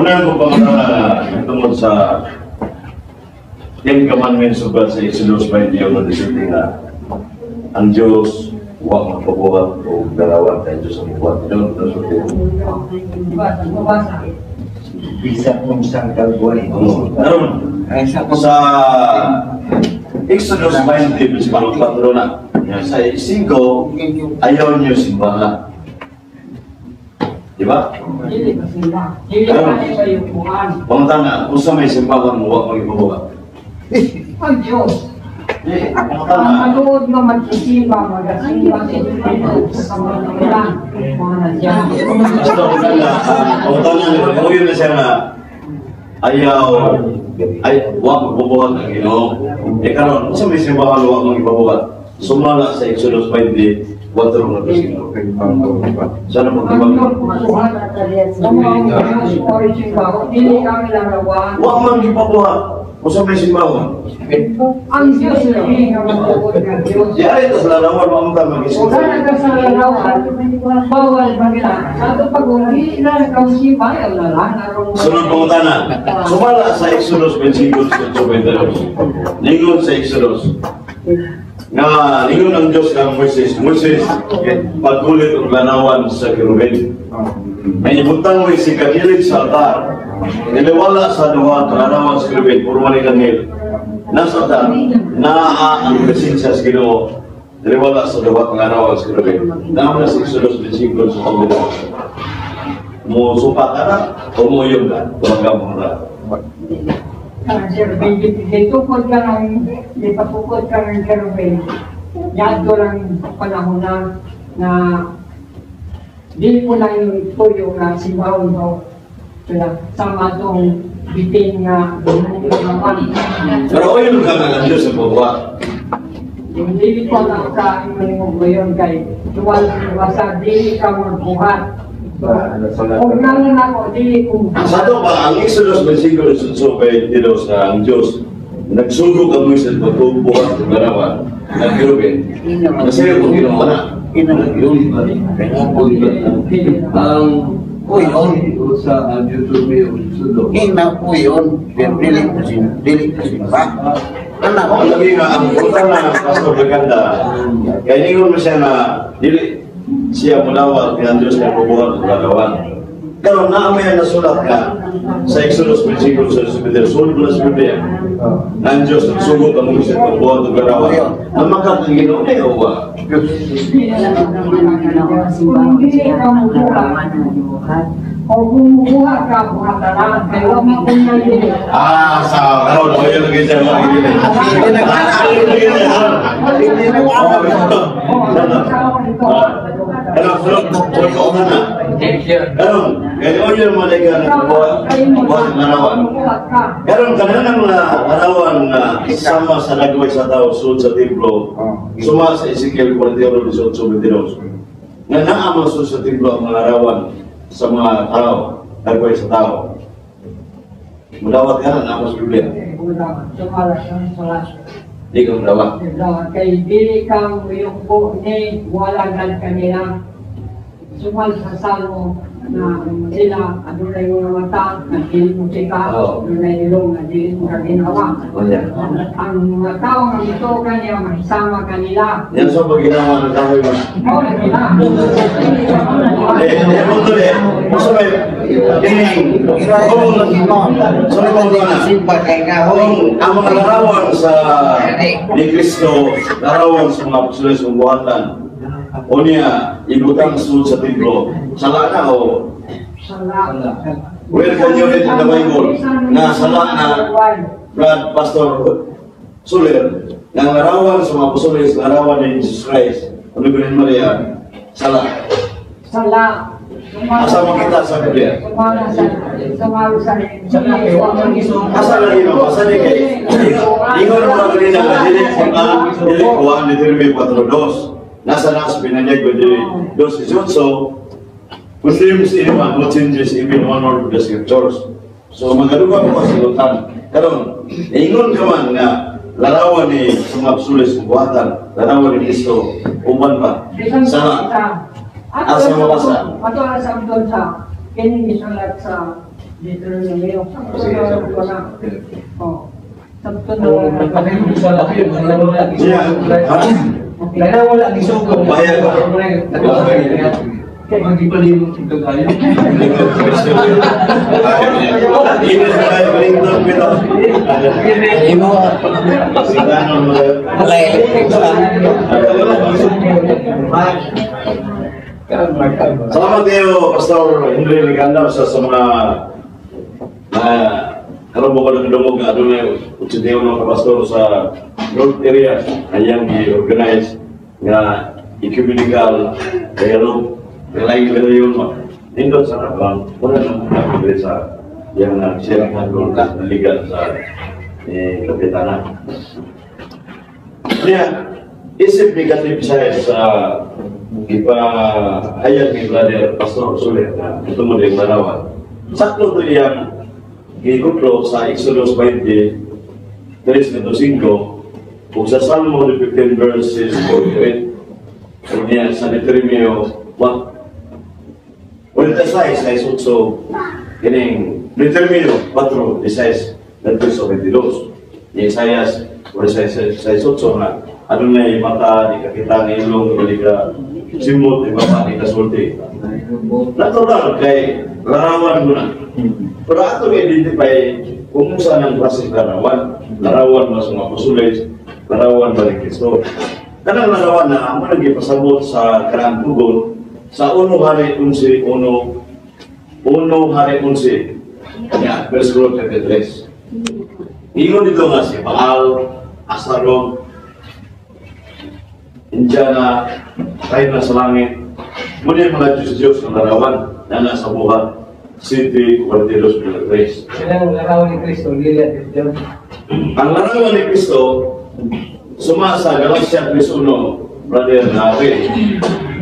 Una ko pangutana tungod sa Ten Commandments of God sa Exodus 21 na nga ang Diyos wa magpabuhat o larawan kay Diyos ang buhat. Yun, nasulti. Mabasa. Bisa kung isang kalbuhay. Oo. Karon, Ay, sa sa Exodus 20, versikulo 4 na. Sa 5, ayaw niyo simbahan. Di ba? Dili ba sila? Dili ka ni sa yukuan. Pangutana, kung sa may simbahan mo, wa magipabuhat? Ang Diyos. Di, Ang pangutana, manood nga magsisimba, magasimba sa Espiritu sa kamatayan, mga nandiyan. Basta pangutana, pangutana, nagpauyo na siya nga, ayaw, ay, wa magbubuhat ang Ginoo. E karon, kung sa may simbahan, wa magipabuhat? Sumala sa Exodus 20, 4 nga versikulo. Sana Ang magtibag. Diyos buhat. Ang Diyos o simbaho, dili kami larawan. Wa man gipabuhat. Kung sa may simbahan. Ang Diyos lagi nga matuod nga Diyos. Di ay, tas larawan, wa man ta mag-isip. Wala na ka sa larawan, bawal magila. Sa ito pag uli na kausimba, ayaw na lang. Sunod pangutana. Sumala sa Exodus 25, 22. Ningon sa Exodus. Nga, ningon ang Diyos kang Moises, "Moises, pagkulit og larawan sa kerubin. May ibutang mo si kagilid sa altar. Niliwala sa duha ka larawan sa kerubin, puro man anghel. Nasa altar, naa ang presensya sa Ginoo. Niliwala sa duha ka larawan sa kerubin." Naa na sa Exodus 25, 22. Mo supa ka na, o mo yung ka, tuwang mo na. Sir, gitukod ka ng, gipatukod ka ng kerubin. Yadto lang panahon na na di ko lang yung tuyo nga simbahon ko. Kaya sama itong bitin nga naman. Pero oyon ka nga ang Diyos ang bubuhat. Yung dili ko na ka imong ngayon kay tuwal basta dili ka magbuhat. Kung nang ako dili ko Sa ato ba, ang Exodus 25, 22 na ang Diyos nagsugo kang Moises pagbubuhat ng larawan ng kerubin. Kasi kung ginawa na. Ang Uyon. sa ang YouTube sudo. Ina uyon, pero dili ko dili ko simba. Anak Ako lagi nga ang punta na Pastor Baganda. Kaya ningon mo siya na dili siya mulawat kaya ang Diyos na bubuhat ng larawan. Karon na may nasulat ka sa Exodus 25 sa 22, sulod mo na sa Biblia. Na ang Diyos nagsugo kang Moises pagbuhat ng larawan. Namakat ang Ginoo ni o wa? Kung dili ka magbuhat o bumubuhat ka buhatan kay wa man kung dili. Ah, sa karon o yun lagi siya mga gili. Hindi na Oh, Karon sunod sunod ko na. Karon kay oyon mo lagi nagbuhat buhat ng larawan. Karon kanang mga larawan nga sama sa lagway sa tao sud sa templo. Suma sa Ezekiel 41, 18, 22. Nga naa man sud sa templo ang mga larawan sa mga tao, lagway sa tao. Mudawat ka na naa sa Biblia. Sumala sa Di ka mudawat. Kay dili ka muyukbo ni wala kanila. Sumal sa Salmo na sila adunay mga mata na dili mo kita, adunay ilong na dili mo kaginawa. Oh, yeah. Ang mga tao nga mituo kaniya mahisama kanila. Yan sa pagginawa ng kahoy mo. Mao na sila. Eh, eh, punto eh. Gusto may, kining, kung, sunod ko na, Simba kay kahoy. kung ang mga larawan sa ni Kristo, larawan sa mga apostoles ng buhatan, o niya, ibutang sulod sa templo, sala na o, Sala. Where can you read in the Bible na sala na Brad Pastor Suler, nga ang larawan sa mga apostoles, larawan ni Jesus Christ, o ni Virgin Maria, sala? Sala. Asa makita sa Biblia? Sumala sa sumala sa Asa lagi no? Asa ni kay? Ingon mo lang kanina nga dili Quran, dili Quran ni Deuteronomy 4:2. Nasa na sa pinanyag ko dili 2:18. Muslims anyone who changes even one word of the scriptures. So magaluga mo kasilutan. Karon, ingon ka man nga larawan ni sa mga apostoles kung buhatan, larawan ni Kristo, uban ba? Sala. Asa mabasa? Ato sa doon sa kini gisulat sa Deuteronomio. Sakto na ko na. Oh. Sakto na. Sa laki, wala Yeah. Ha? Kaya wala gisugo. Bayad ba? Magipalino sa kagayo. Ingat kayo, balingdon bitaw. Imo Sigano mo. Walay. Salamat kayo, Pastor Henry Liganda, sa mga na karon mo ko nagdungog nga adunay 81 ka pastor sa North Area ayang gi-organize nga ecumenical dialogue. Lain yun mo. Nindot sa kabang, wala nang nakabili sa yang nag-share ang legal sa eh, kapitana. Kaya, isip negative siya sa ipahayag ni Brother Pastor Sulit na ito mo din larawan. Sakto to iyang gikutlo sa Exodus 20, 3 to 5, ug sa Salmo 15 verses 48, ug niya sa Deuteronomio 1, 46, 6, 8, kining Deuteronomio 4, 16, verso 22. Ni Isaias 46, 6, 8 na adunay mata, di kakita ng ilong, dili ka simot, di ba, di ka sulti. Natural kay larawan mo na. Pero ato identify kung saan ang klase larawan. Larawan ba sa mga apostoles, larawan ba ni Kristo. Kanang larawan na amo nang gipasabot sa karaang tugon sa 1 Hari 11, 1 1 Hari 11 ya, versikulo 33. Ingon dito nga si Baal, Astaroth, Indiana, tayo na sa langit. Muna yung mga Diyos-Diyos ng larawan na nasa buhat, City, 42, 3. Kailangan larawan ni Kristo, dili at Diyos. Ang larawan ni Kristo, suma sa Galatia 3.1, Brother Nawe,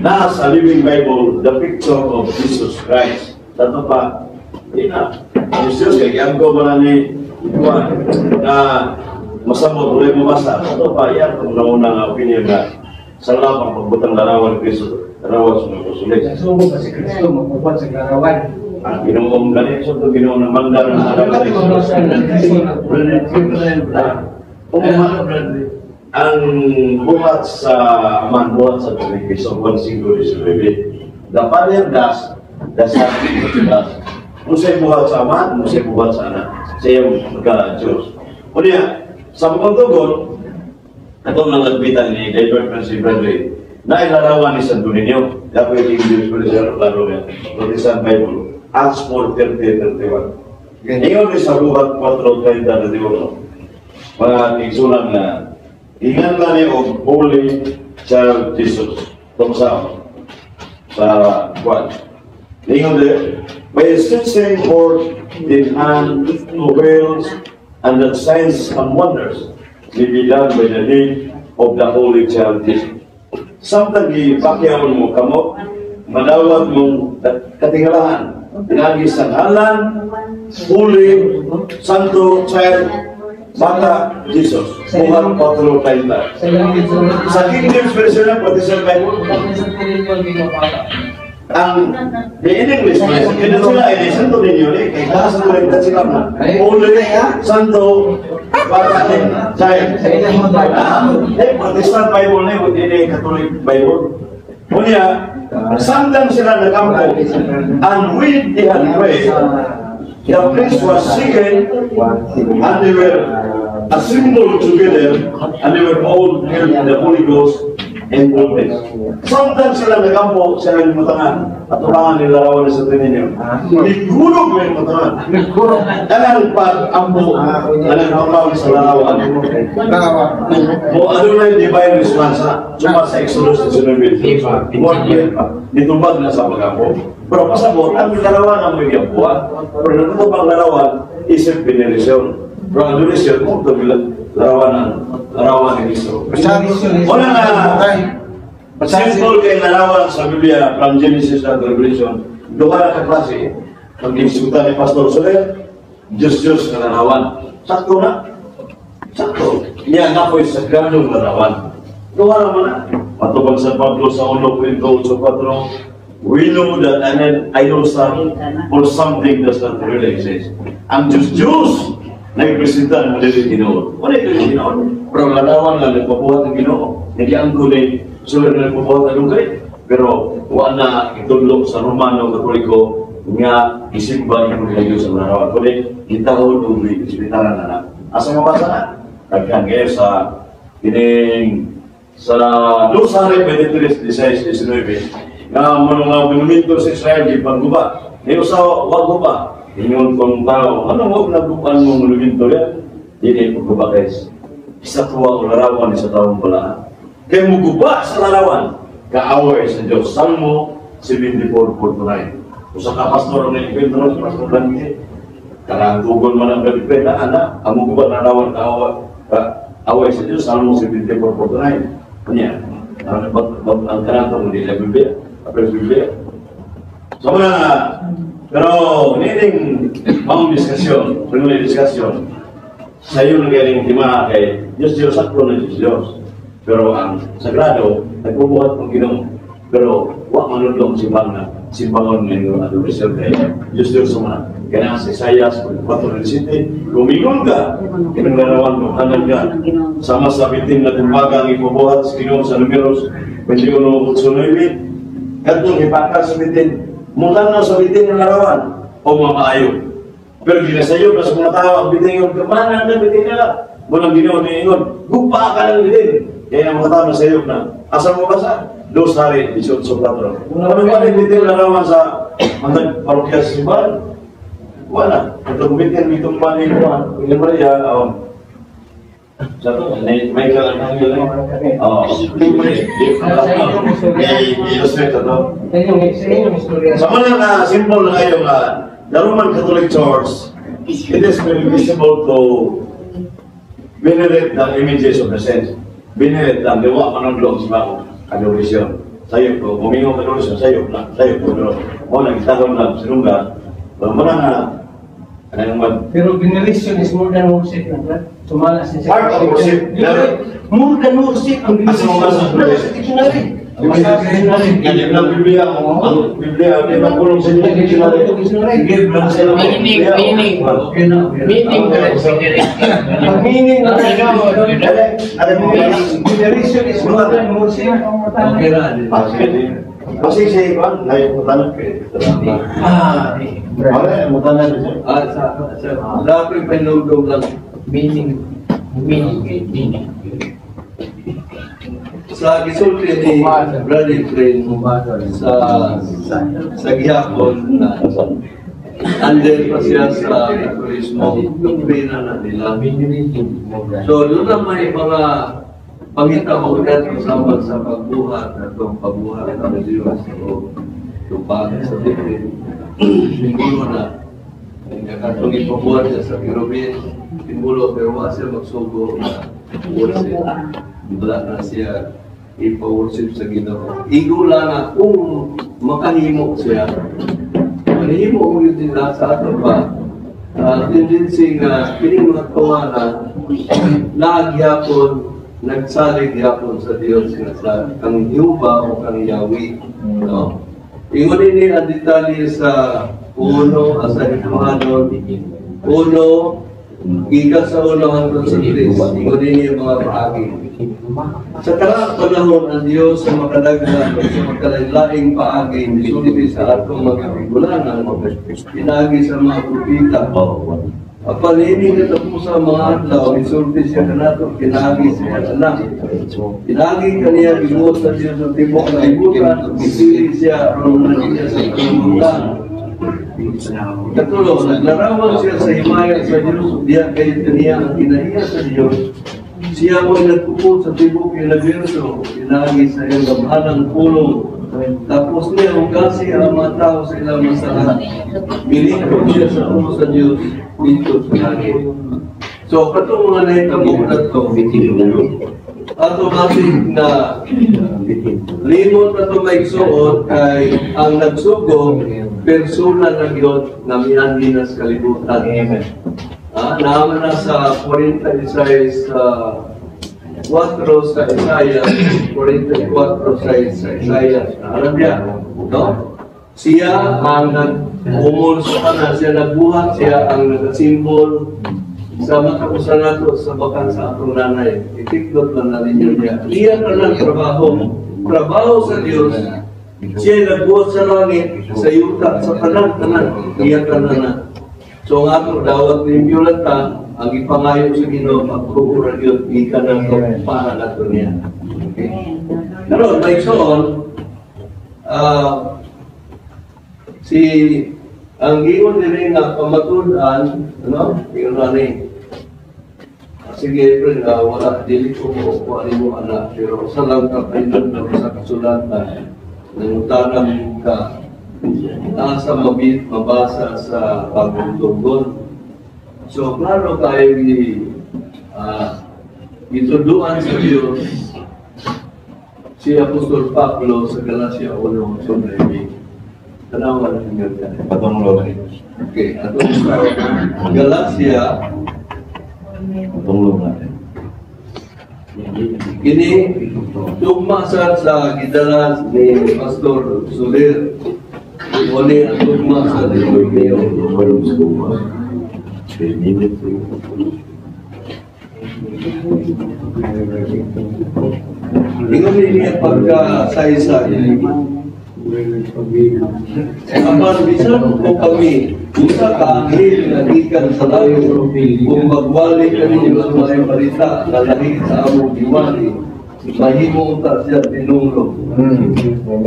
nasa Living Bible, the picture of Jesus Christ. Tato pa, di na. Diyos Diyos, kaya giangko ba na ni Juan na masamot, wala mo basa. Tato pa, yan ang nauna nga opinion na sa labang pagbutang larawan ni Kristo, larawan sa mga apostoles. Nasugo ba si Kristo magbuhat sa larawan? Ang ginoong ganit, sa ito ginoong ng manda ng larawan ni Kristo. Ang buhat sa aman, buhat sa Kristo, 1, 5, 19. The Father does, the Son does. Kung sa'y buhat sa aman, kung sa'y buhat sa anak, sa iyong pagka-Diyos. Unya, sa mga tugon, itong nalagbitan ni David Francis Bradley, na ilarawan ni Santo Niño, dapat yung English version, klaro nga, Protestant Bible, Acts 4, 30, 31. Ingon ni sa buhat 4, 30, 31. Mga tigsunan na, ingan lang ni og Holy Child Jesus. Itong sa buwan. Ingon di, by stretching forth in hand to whales and that signs and wonders may be done by the name of the Holy Child Jesus. Samtang gipakyaon mo kamo, madawat mong katingalahan. Pinagi sa ngalan, Holy Santo Child Bata Jesus. Buhat 4.30. Sa King James Version ng Protestant Bible, ang the in English version, kaya sila ay Santo Niño ni, kay kaso rin sila na Holy Santo Bata Child. Eh, Protestant Bible na yun, hindi Catholic Bible. Unya, samtang sila nagampo, and when they had prayed, the place was shaken, and they were assembled together, and they were all filled with the Holy Ghost and boldness. Samtang sila nagampo, sila yung matangan, at ulangan nila larawan ni Santo Niño. Nigurog mo yung matangan. Kanang pag-ampo, kanang tulaw sa larawan. Mo ano na yung divine response na suma sa Exodus 19. Mo nitubag na sa pag-ampo. Pero pasabot, ang larawan ang may giampuan. Pero natuto pang larawan, isip veneration. Pero ang donation mo, ito larawan ang larawan ni Kristo. Wala na simple kay larawan sa Biblia from Genesis to Revelation. Duha na ka klase. Pag isuta ni Pastor Soler, Diyos Diyos na larawan. Sakto na. Sakto. Niya na po sa granong larawan. Duha naman na. Matubang San Pablo sa 1.84, We know that an idol or something does not really exist. Ang Diyos Diyos nagpresenta ng dili Ginoo. Wala ito yung Ginoo. Pero ang larawan nga nagpabuhat ng Ginoo. Nagiangko ni sila na nagpabuhat ng dugay. Pero wala na itudlo sa Romano Katoliko nga isimba yung mga Diyos sa larawan. Kundi gitahod o ispitaran na na. Asa mabasa na? Daghan kayo sa kining sa Dos Hari 23, 16, 19 nga mga monumento sa Israel gipangguba. Ni usa wa guba. Ingon kong tao, ano mo nagguban mo monumento yan? Dili pagguba guys. Isa tuwa o larawan sa taong balaan. Kay muguba sa larawan, kaaway sa Diyos. Salmo 74:49. Usa ka pastor ang enkwentro sa Pastor Dante. Kanang tugon man ang gabi na ana, ang muguba larawan kaaway, kaaway sa Diyos. Salmo 74:49. Kanya, ang ang kanang hindi la Biblia, apel Biblia. So mga pero nining maong diskusyon, friendly discussion, sa iyo nang galing tima kay Diyos Diyos sakto na Diyos Diyos. Pero ang sagrado, nagbubuhat ng Ginoo. Pero wa manudlong simbang na simbangon ngayon adorasyon kay Diyos Diyos sa mga kaya sa Isaias 4:7, kumingon ka, kinang larawan mo, hanan ka, sama sa bitin na tumbaga ang ipabuhat sa Ginoo sa Numeros 21:9, kadtong ipakal sa bitin, mula na sa bitin ng larawan, o mamaayo. Pero ginasayo na sa mga tao ang bitin yung kamana na bitin nila. Munang Ginoo niingon, gupa ka ng bitin. Kaya ang mga tao nasayop na. Asa mo basa? Dos Hari, 18:4. Ano ba ang bitin larawan sa mga parokya sa simbahan? Wala. Itong bitin, itong mani ko, William Maria, oh. Sa to, Michael Arcangel, eh. Oh. I-illustrate to. Sa inyong istorya. Sa mga nga simple na kayo nga, the Roman Catholic Church, it is very visible to venerate the images of the saints. Venerate lang, di wa manudlong sa mga adoration. Sayo ko, mumingo ka adoration, sayo na, sayo ko, pero mo nang itahon lang, sinungga, pero mo na nga, anong mag, Pero veneration is more than worship na, Brad. Sumala sa Part of worship. More than worship ang Asa mo ba sa veneration. Nasa dictionary. Nasa dictionary. Ganyan lang Biblia, ang Biblia, di ba kulong sa inyo dictionary? Dictionary. Meaning, meaning. Okay na. Okay na. Meaning na veneration. Ang meaning ng Dali, veneration is more than worship. Okay na. Kasi si Ivan, layo mo tanong kay. Ah, Wala, mo tanong siya. ah, sa ako'y panugdog lang. Meaning, meaning, meaning. Sa gisulti ni Brother Efrain sa gihapon na under pa siya sa Katolismo, doktrina na nila. So, doon na may mga pangitabo dito samad sa pagbuhat atong pagbuhat ng Diyos o tupag sa Biblia. Simbolo na katong ipabuhat siya sa kerubin, simbolo pero wa siya magsugo na worship. Wala na siya ipa-worship sa Ginoo. Igo lang na kung makahimo siya, manihimo mo yun din na sa ato pa, tendency nga kining mga tawana nagyapon nagsalig gyapon sa Dios nga sa kang Jehovah o kang Yahweh, no? Ingon ini ang detalye sa uno sa Hituhanon uno gikan sa uno hangtod sa tres. Ingon ini ang mga paagi. Sa karang panahon, ang Dios sa makadaghan o sa makalain paagi misulti sa atong mga tigulangan pinaagi sa mga propeta. Apan ini katapusan mga adlaw, misulti siya kanato pinaagi sa iyang anak. Pinaagi kaniya gibuhat sa Dios ang tibuok kalibutan, ug misili siya aron niya sa kalibutan. Katulo, naglarawan siya sa himaya sa Dios, ug diha kay kaniya ang kinaiya sa Dios. Siya mo nagpupot sa tibuok universo, pinaagi sa iyang gamhanang pulong. Tapos niya hugasi ang mga tao sa ilang masala. Milingkod siya sa ulo sa Diyos dito sa langit. So, katong mga nahitabo na to, automatic na limot na ito maigsuot kay ang nagsugo, persona na yun na mianhi na sa kalibutan. Ah, naman na sa 46 4 sa Isaiah, 44 sa Isaiah. Alam niya, no? Siya ang nag-umol sa tanan, siya nagbuhat, siya ang nagasimbol sa matapusan nato sa bakan sa atong nanay. Itiklot lang na ninyo niya. Iya tanan trabaho. Trabaho sa Dios. Siya nagbuhat sa langit, sa yuta, sa tanan-tanan. Iya tanan na. So ang ato dawat limpyo lang ta, ang ipangayo sa Ginoo pagtuo ra gyud gikan nato para nato niya. Okay. Karon may igsoon, si ang giingon diri nga pamatud-an, ano? Ingon na ni. Sige, pre, wala dili ko mo kuha nimo anak, pero sa lang ka na sa kasulatan nangutana ka nasa mabasa sa Bagong Tugon. So, klaro tayo gituduan sa Diyos si Apostol Pablo sa Galatia 1:9. Tanawa na ninyo dyan. Patunglo na. Okay, atong sa Galatia, Patunglo natin. Kini tugma sa gidala ni Pastor Soler. Wali ang tugma sa Deuteronomio. Ingon niya pagka-saysay. Apan bisan ko kami, usa ka anghel nga gikan sa langit, kung magwali kaninyo sa maayong balita nga lahi sa among giwali, mahimo unta siya tinunglo.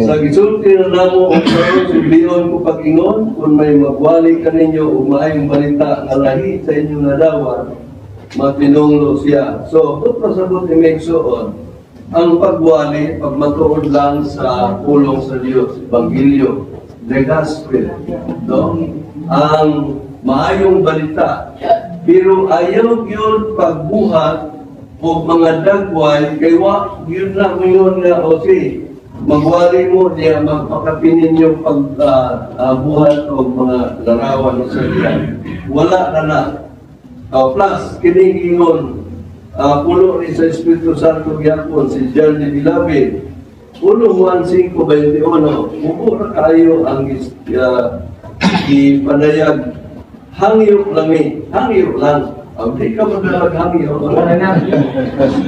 Sa gisulti na namo og karon sublion ko pag-ingon, kung may magwali kaninyo og maayong balita nga lahi sa inyong nadawan, matinunglo siya. So, kung pasabot ni Megsoon, ang pagwali, pagmatuod lang sa pulong sa Diyos, Ebanghelyo, the Gospel, no? Ang maayong balita. Pero ayaw yun pagbuhat o mga dagway, kay wa yun lang yun nga, o si, magwali mo niya, magpakapinin yung pagbuhat o mga larawan sa diyan. Wala na na. Plus, kining ingon, pulo ni sa Espiritu Santo gyapon si John de Beloved, 1 Juan 5:21, mubo ra kayo ang gipanayag, hangyok lami, hangyok lang. Di ka magdalag hangyok. Mga anak,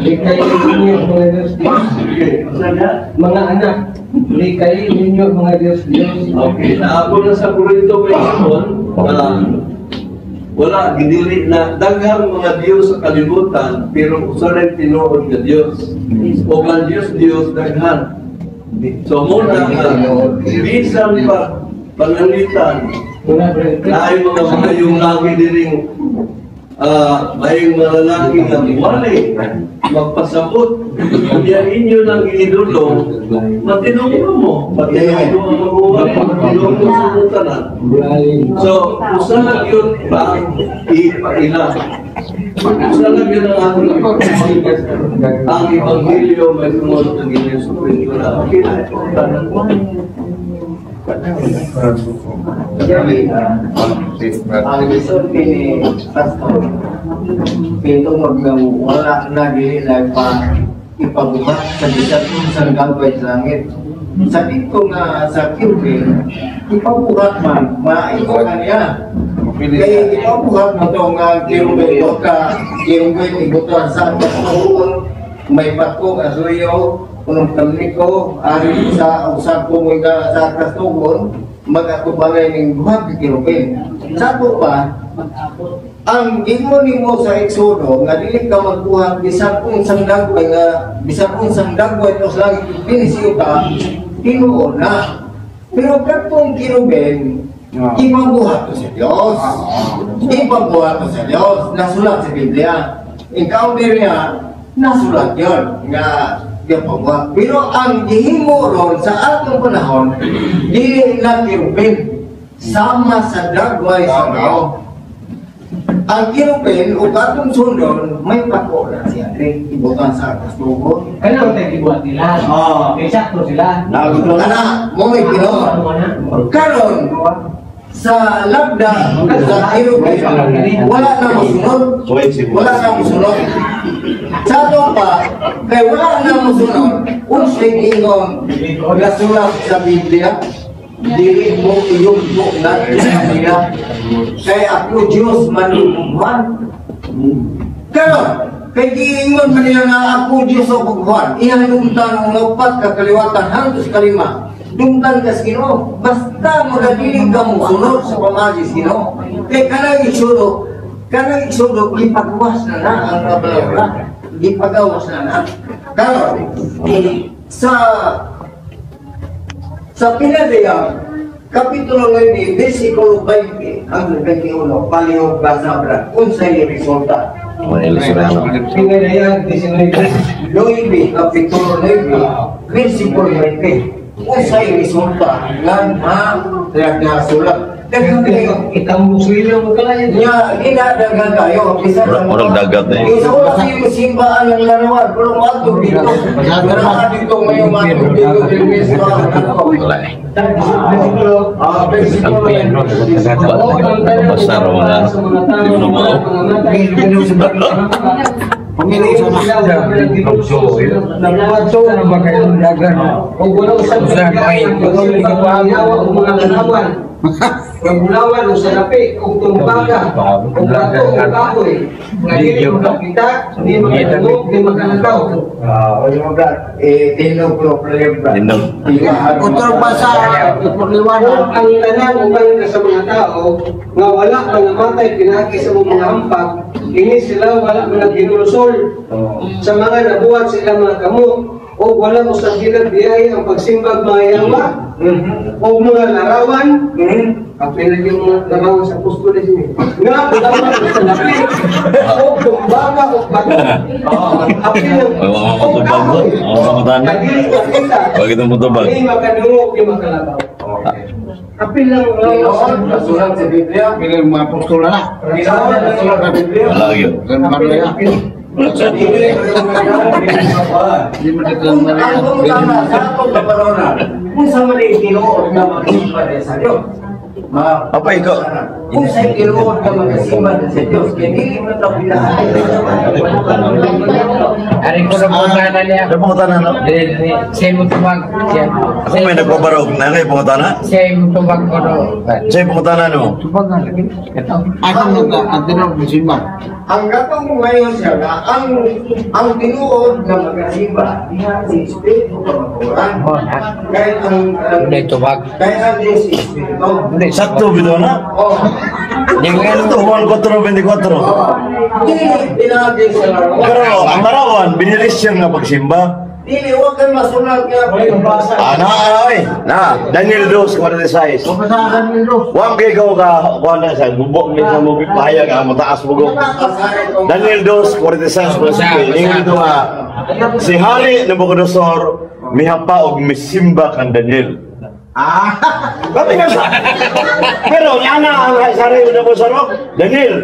di kayo ninyo mga Diyos Diyos. Okay, Mga anak, di kayo ninyo mga Diyos Diyos. Okay, naako na sa Korinto may ingon, wala, gidili na daghang mga Diyos sa kalibutan, pero usa rin tinuod nga Diyos. O ang Diyos Diyos daghan. So muna nga, bisan pa pananglitan, na ay mga maayong laki diring maayong mga lalaki nga wali, magpasabot, kaya inyo lang idulong, matinungro mo, matinungro ang mabuhay, matinungro sa tanan. So, usa lang yun pa ipaila. Usa lang yun ang atong ang Ebanghelyo may tungod ang inyong Supremo na. Okay na, tanan mo. Ang gisulti ni Pastor, pitungod nga wala na dili na ipabuhat sa bisan unsang gagawin sa langit. Sa dito nga sa Kirubin, ipabuhat man, maigo ka niya. Kaya ipabuhat mo ito nga Kirubin o ka, Kirubin ibutuan sa pagtuon, may patong asuyo, unong tamniko, ari sa usab ko nga sa kastugon, mag-atubangay ng buhat ni Kirubin. Sa ato pa, ang ingon nimo sa Exodo nga dili ka magbuhat bisan unsang dagway nga bisan unsang dagway to sa langit dinisiyo ka tinuod na. Pero kadtong Kirubin ipabuhat to sa Dios. Ipabuhat to sa Dios, nasulat sa Biblia. Encounter niya nasulat yon nga gipabuhat. Pero ang gihimo ron sa atong panahon dili na Kirubin sama sa dagway sa tao. Ang Kirubin o atong sundon may pako na siya dre ibutan sa kastugo. Kailangan tayo gibuhat nila. Eksakto sila. Kana mo may Ginoo. Karon sa lagda sa Kirubin wala na mosunod. Wala na mosunod. Sa ato pa kay wala na mosunod unsay ingon nasulat sa Biblia. Dili mo iyugbo na niya. Kay ako Diyos manugbuhan. Karon, kay giingon man niya nga ako Diyos o bughan. Ihanumtan ang upat ka kaliwatan hangtod sa kalima. Dungtan ka sa Ginoo. Basta magadili ka mo sunod sa pamaagi sa Ginoo. Kay kanang Exodo gipagawas na na ang mga. Gipagawas na na. Karon, sa Pinadayag, Kapitulo 9, versikulo 20 hanggang 21, palihog basa bra, unsay resulta? Pinadayag 19. 9, Kapitulo 9, versikulo 20. Unsay resulta nga nasulat? Daghan kayo. Itambok sila mo kalayan. Nya, ginadaghan kayo. Bisan sa Murag dagat eh. Isa wala kayo simbaan ng larawan. Pero matog dito. Meron dito ngayon matog dito. Wala eh. Ah, versikulo Basta raw na. Di mo na Panginoon sa Nagwato na ba kayo dagan? O wala usab Usa, may- o mga larawan. Nga bulawan o salapi o tumbaka o bato o kahoy. Nga dili makakita, di makadungog, di makalakaw. Ah, o yung mga eh, tinog problem bra. Tinog. Utro pa sa liwanag. Kung ang tanan uban ka sa mga tao nga wala pangamatay pinagi sa mga hampak, ini sila wala man naghinulusol sa mga nabuhat sila mga kamot o wala mo sa biyaya ang pagsimbag mga yawa o mga larawan. Apil lagi yung mga larawan sa apostoles ni nga bulawan o salapi o tumbaka o bato, apil ang Ay, mga matubag mo. Mga kamatanan. Kadili makita. Bakit ang matubag? Di makadungog, di makalakaw. Apil lang Tinuod, nasulat sa Biblia. Pili mga apostol na. Tinuod, nasulat sa Biblia. Wala yun. Ganun Maria. Di mo dito Kung Maria. ang pangutana sa atong kapanahon, kung sa mali tinuod nga magsimba din sa Diyos. Apa ikaw? Kung sa tinuod nga magsimba din sa Diyos, kaya dili mo ta pilahan. Ari ko na pangutana niya. Ano pangutana no? Dili, siya mo tubag. Siya. Ako may nagpabarog na kay pangutana? Siya mo tubag ko no. Siya pangutana no? Tubag nga lagi. Ito. Ako nag ang tinuod mo simba. Ang gatong ngayon siya nga, ang tinuod nga magasimba, diha si Espiritu kamatuoran. Oh, na. Kaya ang Hindi tubag. kaya ang Diyos Espiritu. Hindi. Sakto bitaw na? Oh. Di mo Ito, Juan 4:24. Dili pinagi sa larawan. Pero ang larawan, binirisyon nga pagsimba. Dili wa kay masulat nga Ah, na, ay, na, Daniel 2:46. Basahan ni Ros. Huwag kay ikaw ka, kuha na sa bubok ni sa mo pahayag ang mataas mo go. Daniel 2:46 47. Ingon dito nga, si Hari Nabucodonosor mihapa og misimba kan Daniel. Ah. Kami nga sa. Pero nga na ang sa Hari Nabucodonosor, Daniel,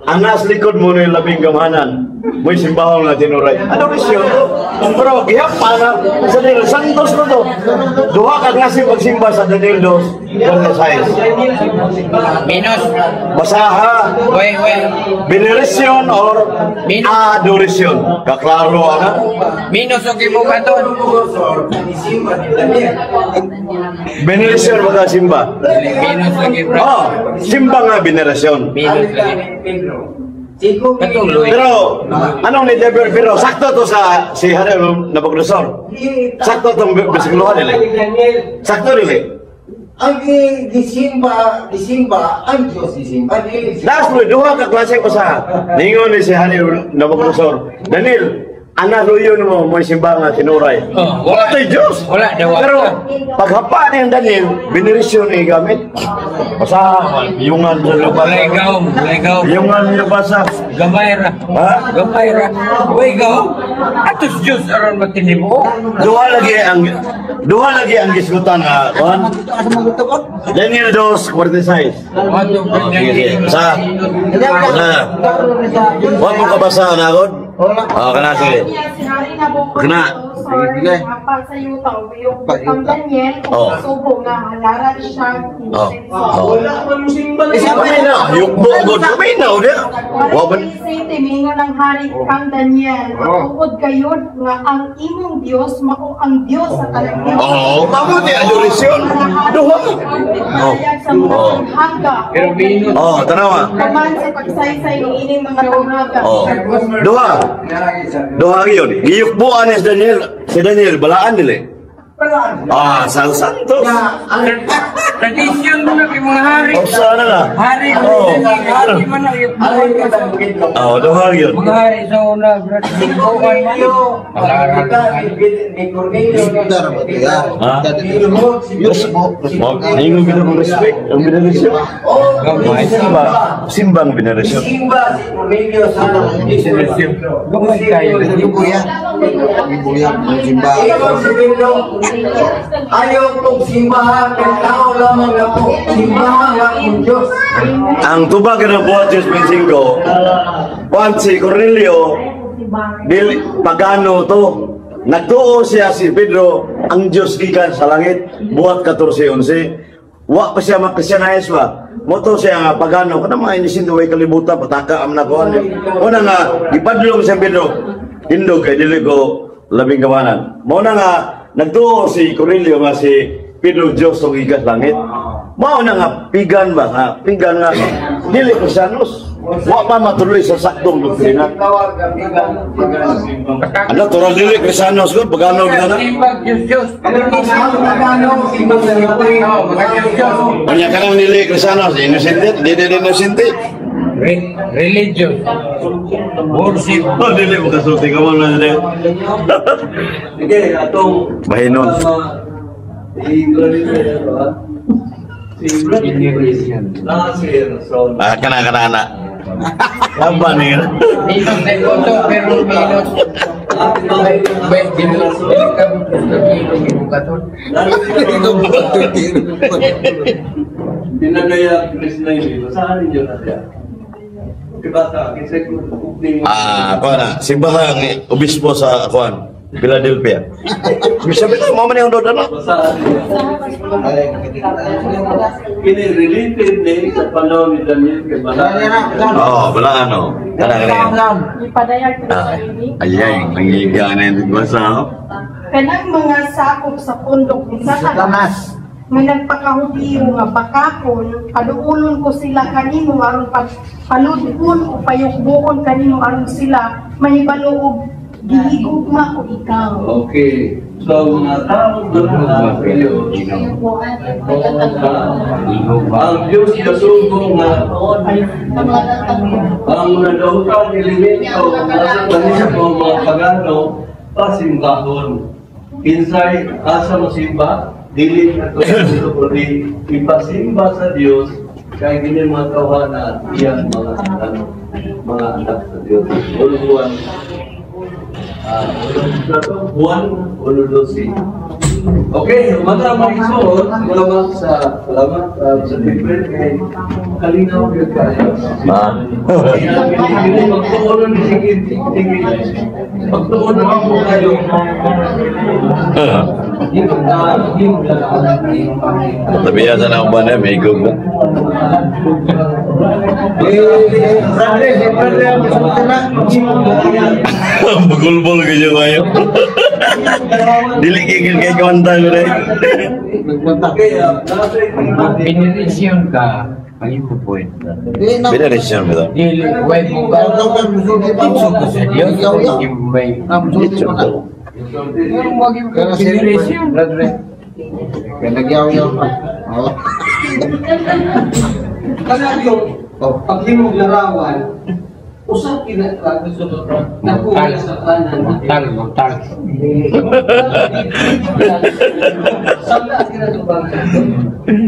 ang nas likod mo na yung labing gamhanan. Mo'y simbahon nga tinuray. Ano risyon to? Pero gihapa na sa Daniel Santos na to. Duha ka klase pagsimba sa Daniel 2:46. Minus. Basaha. Wait, wait. Veneration or adoration. Kaklaro ana. Minus o kibukaton. Veneration baga simba. Minus lagi bro. Oh, simba nga veneration. Minus lagi. Katong Luis. Pero anong ni Deber pero sakto to sa si Hari Nabucodonosor. Sakto tong bersikulohan nila. Sakto nila. Ang gisimba, gisimba, ang Diyos gisimba, dili Last mo duha ka klase ko sa ningon ni si Hari Nabucodonosor. Daniel, ana luyon mo mo simba nga tinuray. Oh, wala tayo Diyos. Wala, daw. Pero paghapa ni ang Daniel, benerisyon ni gamit. Basa, yungan sa lupa. Walay gaw, walay gaw. Yungan sa basa. Gamay ra. Ha? Gamay ra. Walay gaw. Atos Diyos aron matinimo. Duha lagi ang gisgutan nga kuan. Daniel 2:46. Ato Oh, sige, sige. Basa. Basa. Wa mo kabasa na god? Oh, kana sige. Kana. Nabucodonosor Sige. nga sa yuta yung Pa yuta. kang Daniel Oh. ug subo nga halaran siya insenso. Oh. Wala man mo simba. Paminaw, yukbo gud. Paminaw dia. Wa man City, mingon ang hari kang Daniel, matuod kayod nga ang imong Dios mao ang Dios sa tanang Dios. Oh, mabuti adorasyon. Duha. Oh. Sa mga tanghaga. Pero minus. Oh, tanawa. Kaman sa pagsaysay ng ining mga tanghaga. Oh. Duha. Duha yun. Giyukbuan ni si Daniel. Si Daniel, balaan nila. Ah, San Santos. Tradisyon mo na kay mga hari. Oh, sana na. Hari mo Oh. hari man na yung Oh, duha yun. Mga hari sa una, brad. Yukbuan man. Ni Cornelio. Respetar ba ito, ya? Ha? Yukbo. Mo, ningon gid ang respect ang binarasyon. Simba, simbang binarasyon. Simba si Cornelio sa Gamay kayo. Yukbo ya. Yukbo ya. Simba. Ingon si Pedro, ayaw kong simbahan kay tao lamang ako. Simbahan akong Diyos. Ang tubag na buhat Diyos 25, kuan si Cornelio, dili pagano to. Nagtuo siya si Pedro, ang Diyos gikan sa langit, buhat 14:11. Wa pa siya makristiyanis ba? Moto siya nga pagano, kana mga inisin way kalibutan, pataka am na kuan. Una nga gipadlong siya Pedro, hindog kay dili ko labing kawanan. Mao na nga nagtuo si Cornelio nga si Pedro Diyos ang gikan sa langit. Mao na nga pigan ba nga pigan nga dili Kristiyanos. Wa pa matuloy sa saktong doktrina. Tawag ang bigan. Ano, tural dili Kristiyanos ko, pagano gid na. Simbag Diyos Diyos. Ang Pagano, simbang sa Latin. Oo, mga Diyos Diyos. Unya ka nang dili Kristiyanos, innocente, dili innocente. Religious. Worship. Oh, dili mo kasulti ka mo na dili. Sige, atong Bahinon. I-clarify na ito, ha? Si Brad Nasir Son. Ah, kana kana ana. Laban ni. Minus na ito, pero minus. Wait, dili ka gibukaton. Pinanaya Chris na yun. Basahan ninyo na siya. Diba sa akin, sa kuning Ah, kuan na, simbahang obispo sa kuan, Philadelphia. Bisa bitaw mo man yung doon ano? Basahan ninyo. Kini related ni sa panahon ni Daniel kay Balaan. Oh, balaan no. Kana kana. Ipadayag ko Ah, sa ini. ayay, nangiga na yung basa. oh. Kanang mga sakop sa pundok ni Satanas nga nagpakahudiyo nga bakakon, paluunon ko sila kanimo aron paludkon o payukbuon kanimo aron sila mahibalo og gihigugma ko ikaw. Okay. So, mga tao doon na Diyos. Ang Diyos kasugo nga ang nadautang elemento nasa tanim o mga pagano pasimbahon. Kinsay asa mosimba, dili na to kundi ipasimba sa Dios kay gini mga tawhana at iyang mga ano, mga anak sa Dios. Uluan Juan 1:12. Okay, mga mga igsoon, salamat sa salamat sa different kay kalinaw gyud kayo. Ah. Kaya magtuonon ni sige sige. Magtuonon ako kayo. Tabiya sa naong ba na, may gug ba? Brother, si brother ang musulti na. Bagulbol kayo kayo. Dili kigil kay kwanta ko na. Okay, Benerisyon ka, pag-ipupoint. Di na. Binarisyon ba ito? Dili, way mo ka. Itso ko sa Diyos, hindi mo may... Musulti pa na. Pero wag yung Pero si benerisyon. Brother. Kaya nagyaw-yaw pa. Oo. Kanang yung paghimog larawan, usap kina nakuha sa kanan. Mortal, mortal. Sala kinatubangan.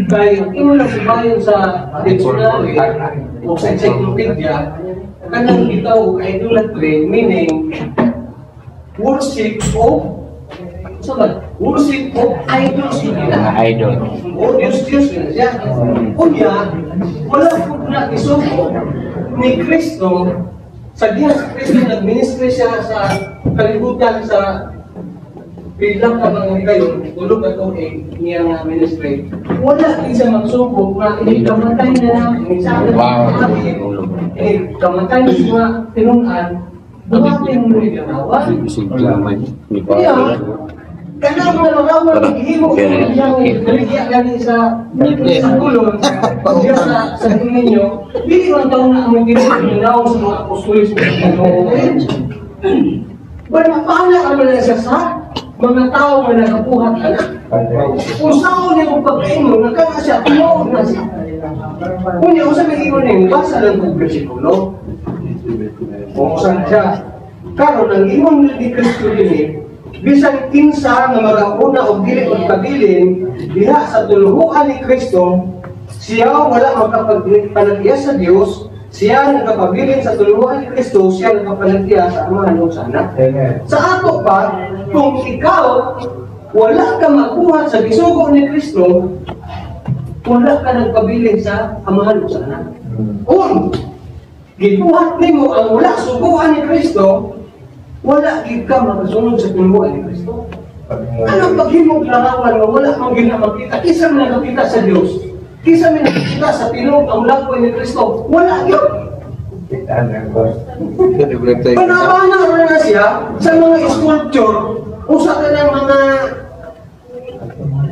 Kay imo lang bayon sa dictionary o sa encyclopedia, kanang gitawag idolatry meaning worship of so ba? Worship of idols yun nila. Mga idol. O Diyos Diyos yun siya. Unya, wala po na isuko ni Kristo sa diha si Kristo nagministry siya sa kalibutan sa Pila ka mga kayo, tulo ka tuig niya nga ministry. Wala din siya magsubok nga ini kamatay na ini sa ini kamatay na sa mga tinun-an, buhatin mo ni larawan. Kaya, kanang mga larawan naghimo iyang baligya gani sa kulon, diya sa ninyo, dili man taon na ang gininaw sa mga apostoles sa Ginoo. Bala paala ka man na siya sa mga tao nga nagabuhat ana. Kung saan niya kung pagkain mo, nagkaka siya, tinuod na siya. Kung niya, kung sabi ko niya, basa lang kong bersikulo. Kung saan siya. Karon ang ingon ni Kristo dinhi, bisan kinsa nga magauna og dili magpabilin diha sa tuluhuan ni Kristo, siya wala makapagpanagya sa Dios. Siya nagapabilin sa tuluhan ni Kristo, siya nagapanagya sa Amahan ug sa Anak. Sa ato pa, kung ikaw wala ka makuha sa gisugo ni Kristo, wala ka nagpabilin sa Amahan ug sa Anak. Kung gibuhat nimo ang wala suguan ni Kristo, wala gid ka makasunod sa tuluhan ni Kristo. Anong paghimog larawan nga wala mang ginamakita? Kinsa man nakakita sa Dios? Kinsa man nakakita sa tinuod ang lagway ni Kristo? Wala gyud. Panabana na siya sa mga sculpture, usa ka ng mga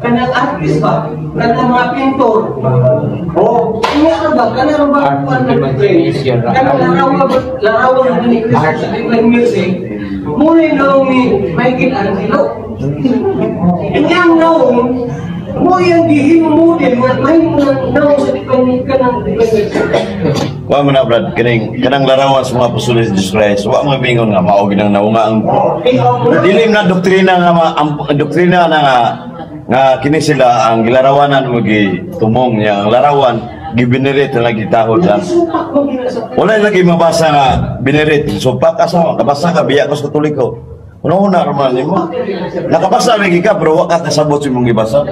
kanang artist ba? Kanang mga pintor. Oh, nga ba? Kanang ba kuan na kanang larawan ni Kristo sa Divine Music? Muna naong ni Michael Angelo. Inyang naong mo yung gihimo model nga mahimo ng naong sa Divine kanang Divine Music. Wa mo na Brad, kining kanang larawan sa mga apostoles ni Jesus Christ, wa mo bingon nga mao ginang naunga ang dili na doktrina nga ang doktrina na nga kini sila ang gilarawanan mo gi tumong niya ang larawan gibinerit na gitahod lang. Wala lagi mabasa nga binerit supak asa kabasa ka biya ko sa Katoliko. Una-una raman nimo. Nakabasa lagi ka pero wa ka kasabot sa imong gibasa.